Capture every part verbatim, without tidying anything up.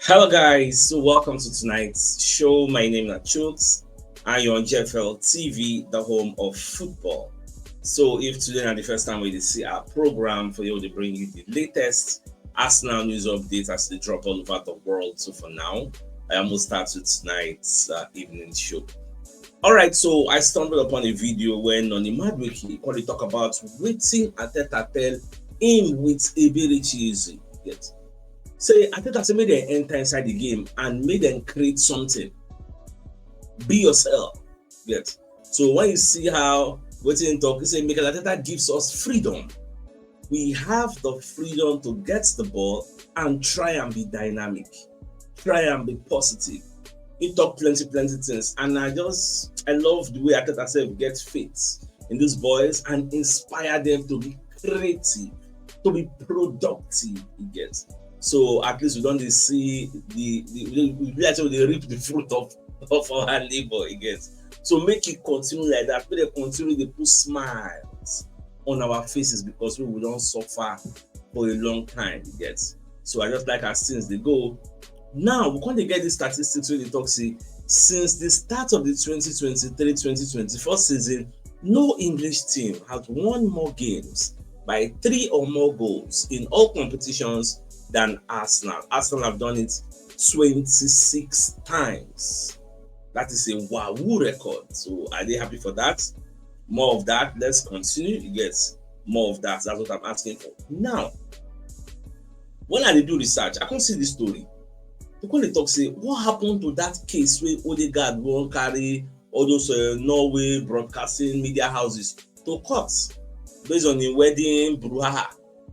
Hello, guys. So, welcome to tonight's show. My name is Chooks, and you're on G F L T V, the home of football. So, if today is the first time we see our program, for you to bring you the latest Arsenal news updates as they drop all over the world. So, for now, I almost start with tonight's uh, evening show. All right, so I stumbled upon a video where Noni Madwiki when they talk about waiting Arteta tell him with Eberichi Eze. Yes. Say Arteta say make dem enter inside the game and make dem create something. Be yourself. Yes. So when you see how wetin he talk, he say Mikel Arteta gives us freedom. We have the freedom to get the ball and try and be dynamic, try and be positive. He talk plenty, plenty things, and I just I love the way Arteta sef get faith in these boys and inspire them to be creative, to be productive. You get. So at least we don dey see the the we we be like say we dey reap the fruit of of our labour. You get. So make e continue like that. Make dem continue dey put smiles on our faces because we we don suffer for a long time. You get. So I just like as things dey go. Now we come dey get the statistics wey dey talk say since the start of the twenty twenty-three twenty twenty-four season, no English team has won more games by three or more goals in all competitions than Arsenal. Arsenal have done it twenty-six times. That is a wahoo record. So I dey happy for that. More of that. Let's continue. You get more of that. That's what I'm asking for. Now, when I dey do research, I come see this story. They come dey talk say what happened to that case wey Odegaard wan carry all those uh, Norway broadcasting media houses to court based on im wedding brouhaha.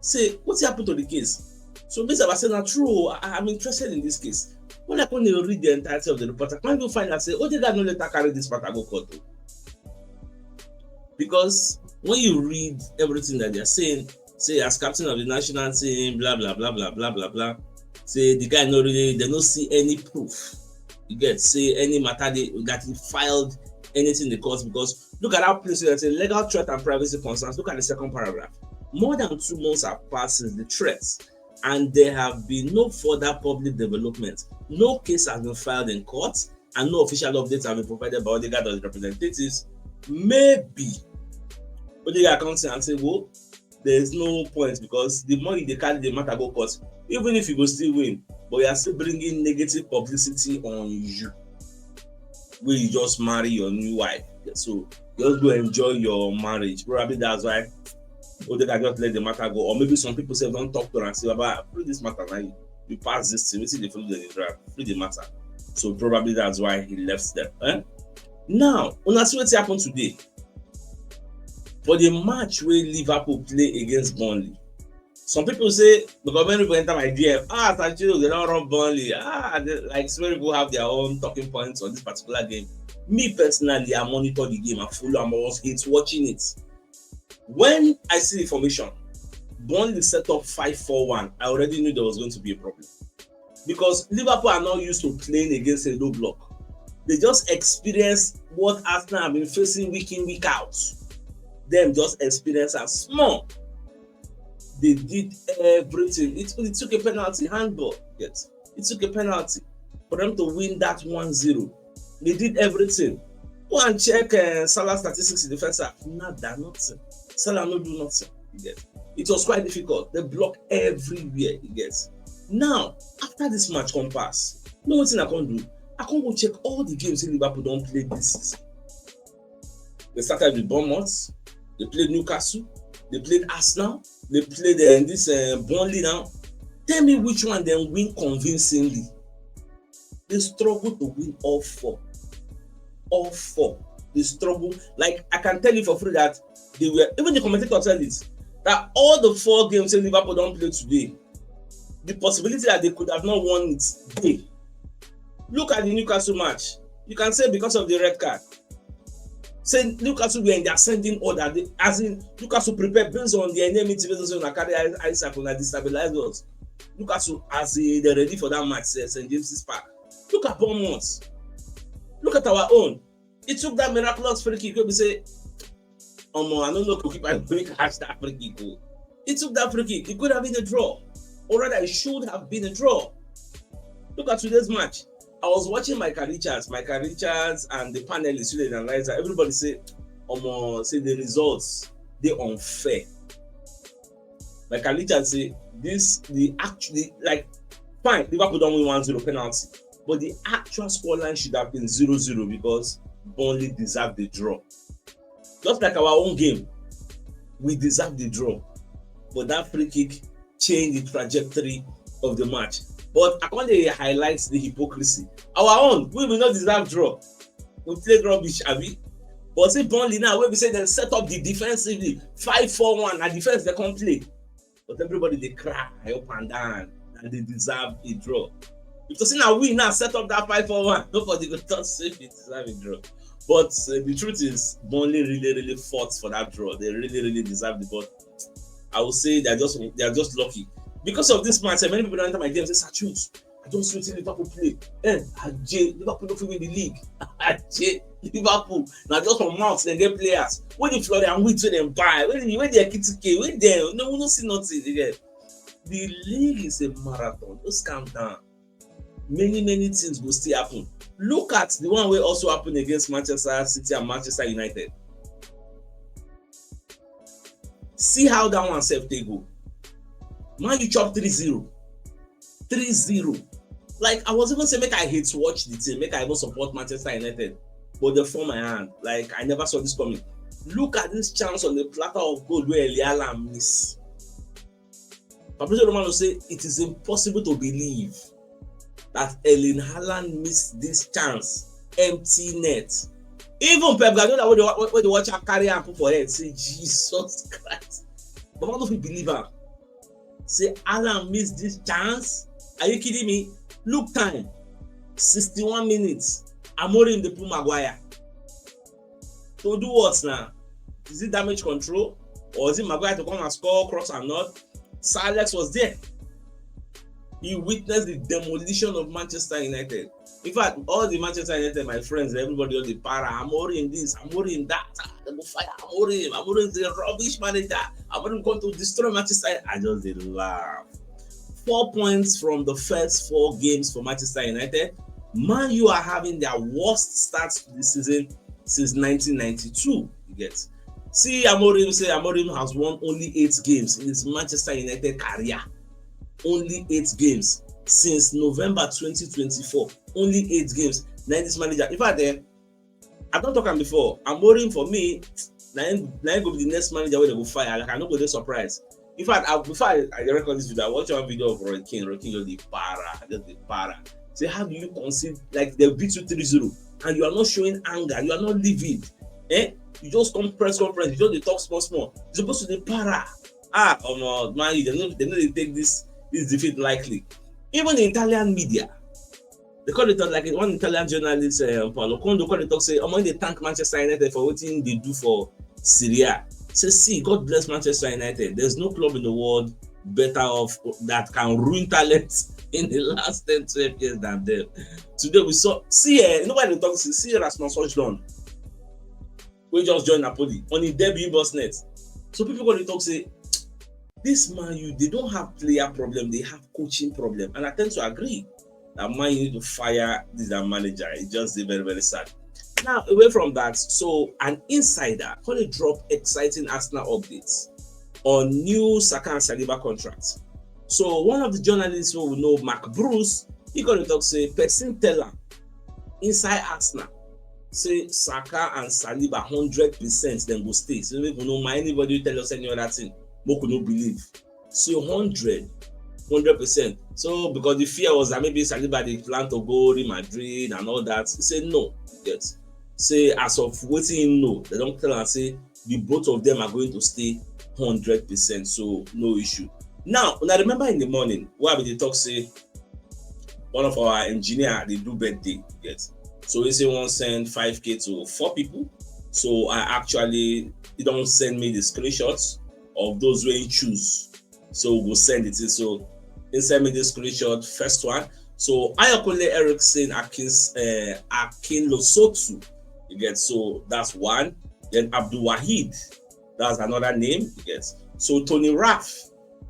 Say wetin happen to the case? So based on say na true o, I, I'm interested in this case. When I come dey read the entirety of the report, I come even find out say Odegaard no later carry this matter go court o. Because when you read everything that they are saying, say as captain of the national team, blah blah blah blah blah blah blah, say the guy no really, they no see any proof. You get say any matter they, that he filed anything in the court because look at that place where it say legal threat and privacy concerns. Look at the second paragraph. More than two months have passed since the threats, and there have been no further public developments. No case has been filed in court, and no official updates have been provided by Odegaard or his representatives. Maybe Odegaard comes in and say, well, there is no point because the more you dey carry the matter go court, even if you go still win, but you are still bringing negative publicity on you. Wey you just marry your new wife, so just go enjoy your marriage. Probably that's why Odegaard just let the matter go, or maybe some people sef don talk to am say, "Baba, free this matter now. You, you pass this thing. Wetin dey follow dem dey drag? Free the matter." So probably that's why he left them. Eh? Now, una see wetin happen today for the match wey Liverpool play against Burnley. Some people say because many people enter my D M, ah, Sancho, they don't run Burnley. Ah, they, like so many people have their own talking points on this particular game. Me personally, I monitor the game, I follow, I always hate watching it. When I see the formation, Burnley set up five four one. I already knew there was going to be a problem because Liverpool are not used to playing against a low block. They just experience what Arsenal have been facing week in, week out. Them just experience as small. They did everything. It, it took a penalty, handball. Yes, it took a penalty for them to win that one zero. They did everything. Go and check uh, Salah statistics in the first half. Nada, nothing. Salah no do nothing. You get. It was quite difficult. They block everywhere. You get. Now, after this match come pass, no one thing I can do. I can go check all the games Liverpool don't play this season. They started with Bournemouth. They played Newcastle. They played Arsenal. They played uh, this uh, Burnley now. Tell me which one then win convincingly. They struggle to win all four. All four. They struggle. Like I can tell you for free that they were, even the commentator said it, that all the four games that Liverpool don't play today, the possibility that they could have not won it today. Look at the Newcastle match. You can say because of the red card. Say Newcastle were in the ascending order. They, as in Newcastle prepared based on the enemy motivation on carry Isaac on destabilize us. Newcastle as in they're ready for that match, Saint James's Park. Look at Bournemouth. Look at our own. It took that miraculous free kick where we say, oh, I don't know goalkeeper going to catch that free kick. It took that free kick. It could have been a draw. Or rather, it should have been a draw. Look at today's match. I was watching Michael Richards, Michael Richards and the panelists, you analyze that. Everybody say, Omo, say the results, they unfair. Michael Richards say, this, the actually, like, fine, Liverpool don't win one zero penalty, but the actual scoreline should have been zero zero because Burnley deserved the draw. Just like our own game, we deserve the draw. But that free kick changed the trajectory of the match. But I can't dey highlight the hypocrisy. Our own, we will not deserve draw. We play rubbish, abi? But see Burnley now, where we say they set up the defensively, five four one, and defense they can't play. But everybody they cry up and down, and they deserve a draw. If to see now we now set up that five four one, nobody go talk say we deserve a draw. But uh, the truth is, Burnley really, really fought for that draw. They really, really deserve the ball. I would say they're just they're just lucky. Because of this match, eh, many people don't enter my D M say, Sachus, I don't see wetin Liverpool play. Eh, Aje, Liverpool no fit win the league. Aje, Liverpool. Now just from mouth, they get players. Where the Florian Wirtz wey dem buy? Where the where the Ekitike? Where the no, we no see nothing again. The league is a marathon. Just calm down. Many, many things will still happen. Look at the one wey also happen against Manchester City and Manchester United. See how that one sef take go. Man, you chop three zero. Three zero. Like, I was even say make I hate watch the team, make I even support Manchester United. But they form my hand. Like, I never saw this coming. Look at this chance on the platter of gold where Erling Haaland miss. Fabrizio Romano say it is impossible to believe that Erling Haaland missed this chance. Empty net. Even Pep Guardiola, wey dey wa-, wey dey watch am carry am put for head, say, Jesus Christ. But how do we believe am? Say Haaland missed this chance? Are you kidding me? Look time. Sixty-one minutes. Amorim dey pull Maguire. To do what now? Is it damage control? Or is it Maguire to come and score cross and not? Sir Alex was there. He witnessed the demolition of Manchester United. In fact, all the Manchester United, my friends, everybody on the para, Amorim this, Amorim that, ah, they go fire Amorim. Amorim is a rubbish manager. Amorim come to destroy Manchester. I just dey laugh. Four points from the first four games for Manchester United. Man U are having their worst start to the season since nineteen ninety-two. You get? See, Amorim say Amorim has won only eight games in his Manchester United career. Only eight games since November twenty twenty-four. Only eight games. Now this manager, in fact, eh, I don't talk am before. Amorim for me, na him, na him go be the next manager wey they go fire. Like, I no go dey surprised. In fact, I, before I, I record this video, I watch one video of Roy Keane. Roy Keane just dey para, just dey para. Say, how do you concede? Like, they beat you three zero, and you are not showing anger. You are not livid. Eh? You just come press conference. You just dey talk small small. You supposed to dey para. Ah, omo, Man U, they no, they no dey take this, this defeat lightly. Even the Italian media, they call it, like, one Italian journalist, uh, Paolo Conte, call it talk say, omo, they thank Manchester United for wetin they do for Serie A. Say, see, God bless Manchester United. There's no club in the world better off that can ruin talent in the last ten, twelve years than them. Today we saw, see, eh, you know why they talk, see, see Rasmus Højlund, wey just join Napoli on his debut, bust net. So people go dey talk say, this Man U, they don't have player problem, they have coaching problem. And I tend to agree that Man U need to fire this their manager. It just dey very, very sad. Now, away from that, so an insider come dey drop exciting Arsenal updates on new Saka and Saliba contracts. So one of the journalists who we know, Mark Bruce, he come dey talk say person tell am inside Arsenal say Saka and Saliba hundred percent dem go stay. So make we no mind anybody who tell us any other thing. Make we no believe. Say hundred, hundred percent. So because the fear was that maybe Saliba dey plan to go Real Madrid and all that. He say no. Yes. Say as of wetin he know, they don tell am say the both of them are going to stay hundred percent. So no issue. Now, una remember in the morning, wey I bin dey talk say one of our engineer dey do birthday, yes. So he say he wan send five K to four people. So I actually, he don send me the screenshots of those wey he choose. So we go send it. So he send me this screenshot, first one. So Ayokunle Erickson Akins, uh, Akinlosotu, you get, so that's one. Then Abdul Wahid, that's another name, you get. So Tony Raff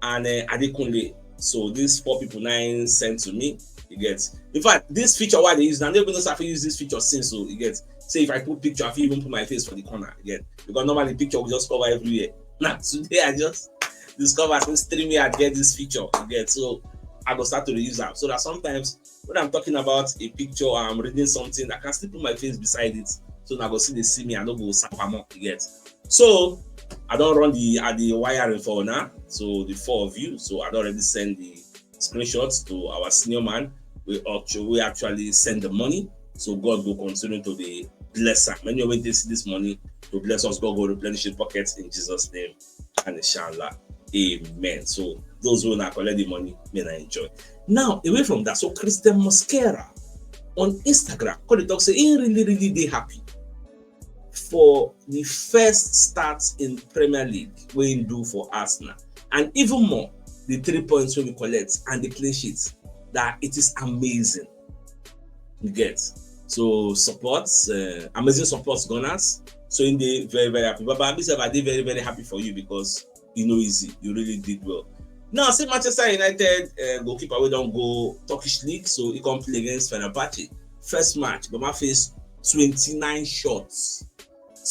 and, uh, Adekunle. So these four people nine sent to me. You get? In fact, this feature, why they use now, they even know if I use this feature since, so you get? Say if I put picture, I fit even put my face for the corner, you get? Because normally picture will just cover everywhere. Now today I just discover say StreamYard get this feature, you get? So I go start to reuse am. So that sometimes when I'm talking about a picture or I'm reading something, I can still put my face beside it. So now go see they see me, I no go sapa more, you get? So I don't run the at the wiring for now. So the four of you. So I don't already send the screenshots to our senior man. We actually we actually send the money. So God will continue to be bless am. Many of you see this money to bless us. God will replenish your pockets in Jesus' name. And inshallah. Amen. So those who now collect the money may not enjoy. Now, away from that, so Christian Mosquera on Instagram, call the talk say he really, really they happy for the first start in Premier League wey he do for Arsenal, and even more the three points wey we collect and the clean sheet, that it is amazing. You get? So support, uh, amazing support, Gunners. So in the very, very happy. Baba, I myself, I did very, very happy for you because you know easy. You really did well. Now, see Manchester United uh, goalkeeper, we don't go Turkish league, so he come play against Fenerbahce. First match, Baba face twenty-nine shots.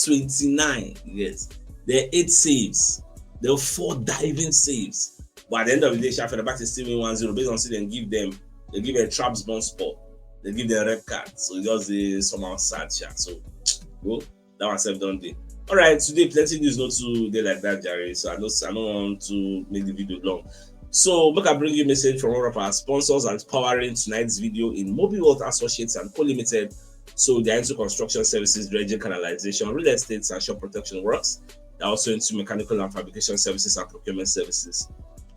twenty-nine, yes. There are eight saves. There are four diving saves. But at the end of the day, Sha Fenerbahce still win one zero based on see them give them they give a Trabzonspor. They give them red card. So just the somehow sad, Sha. So go. That one self don't dey. All right, today plenty news not too day like that, Jerry. So I know I don't want to make the video long. So make I bring you a message from one of our sponsors and powering tonight's video in Mobile World Associates and Co Limited. So they're into construction services, dredging, canalization, real estate, and shop protection works. They're also into mechanical and fabrication services and procurement services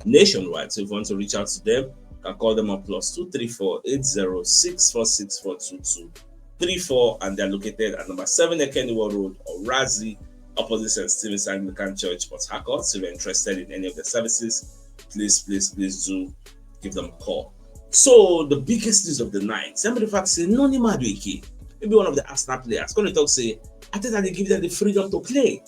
nationwide. So if you want to reach out to them, you can call them on plus two three four eight zero six four six four two two three four, and they're located at number seven Ekeniwa Road, Orazi, opposite St. Stephen's Anglican Church, Port Harcourt. So if you're interested in any of the services, please, please, please do give them a call. So the biggest news of the night, somebody fact say Noni Madueke, maybe one of the Arsenal players, going to talk say, I think that they give them the freedom to play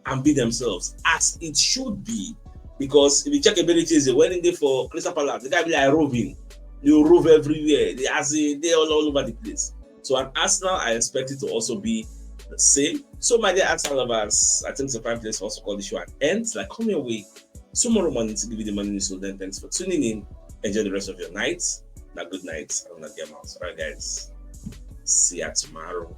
and be themselves as it should be. Because if you check abilities, when in there for Crystal Palace, the guy be like roving, you rove everywhere. They as in, they all, all over the place. So at Arsenal, I expect it to also be the same. So my dear Arsenal lovers, I think it's a fine place for us to call the show an end. Like, come your way tomorrow morning to give you the morning news. So then, thanks for tuning in. Enjoy the rest of your night. Now, good night. I'm not game out. All right, guys. See ya tomorrow.